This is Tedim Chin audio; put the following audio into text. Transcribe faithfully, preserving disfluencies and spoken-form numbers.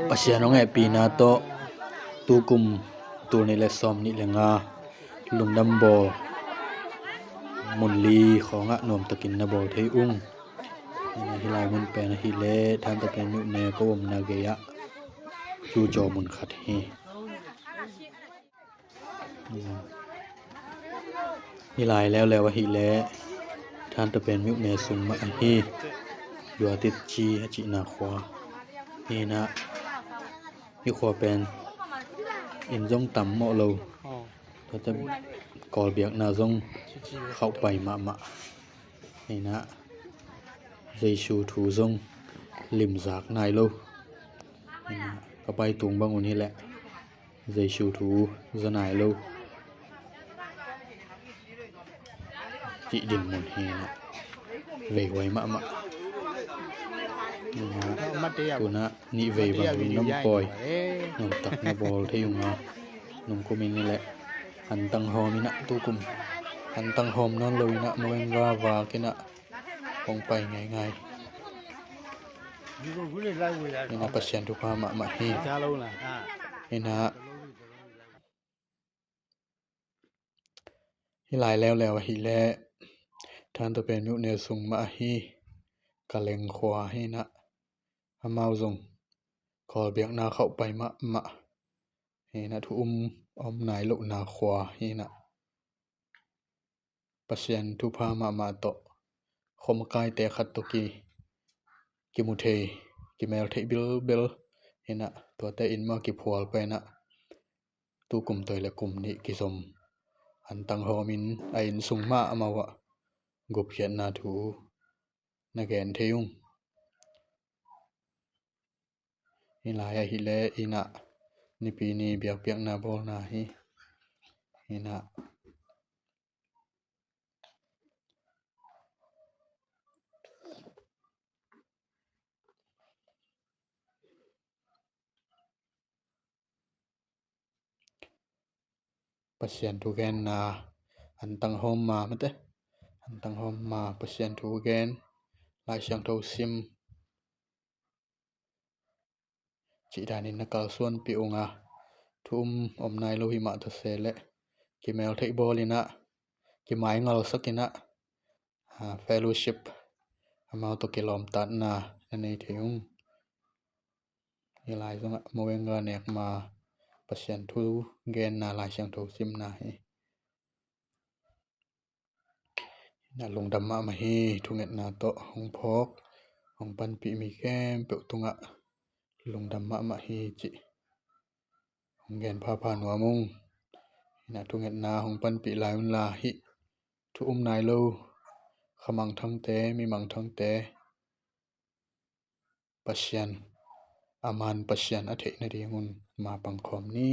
Pasian hong hehpihna tawh tukum tul nih le sawm nih le nga lungdam bawl mun li khawngah nuamtakin na bawl thei ung. Hih lai mun pen ahih leh Thanthapen myone ko omna gei-ah Tujaw mun khat hi. Hih lai leuleu ahih leh Thanthapen myone sung mah ahi Luatit Ci a cihna khua hi-in ah, hih khua pen inn zong tam mawh lo, tua teh Kawl biakna zong khauhpai mahmah hi-in ah, Jesu thu zong limzak nai lo hi-in ah, ka pai tung bang un hi leh Jesu thu za nai lo cih dinmun hi-in ah, veihuai mahmah. Tu-in ah nih vei bang lungdam pawi, nuamtak na bawl thei ung a, nungkum in hi leh antang hawm in ah, tukum antang hawm nawn lo-in ah, Moenga vak in ah hong pai ngeingai. Hi-in ah, Pasian thupha mahmah hi. Hi-in ah, hih lai leuleu ahih leh Thanthapen myone sung mah ahi Kaleng khua hi-in ah, amau zong Kawl biakna khauhpai mahmah hi-in ah, thu um om nai lohna khua hi-in ah, Pasian thupha mahmah tawh khuamakaite khat tawh ki, kimu thei, kimel theih bilbel hi-in ah, tuate inn mah kiphual pen ah, tukum toi le kum nih kizom antang hawm in, a inn sung mah amau ah gupkhiatna thu na gen thei ung. Hih lai ahih leh inn ah Nipi ni biakpiakna bawlna hi. Inn ah Pasian thugenna, antang hawm ma mate, antang hawm ma Pasian thugen, Lai Siangtho sim cih danin na kalsuanpih ung a, thu um om nai lo hi mah ta se leh kimel theih bawl in ah, kimaingalsak in ah, a, fellowship, amau tawh kilawmtatna na nei thei ung. Hih lai zongah Moenga nek ma Pasian thugenna Lai Siangtho simna hi. Na lungdam mahmah hi, thungetna tawh hong phawk, hong panpih mi khempeuh tungah lungdam mahmah hi cih hong gen phapha nuam ung. Na thungetna hong panpih lai un la, hih thu um nai lo khamangthangte, mimangthangte Pasian, a man Pasian a theih nadingun ma pangkhawm ni.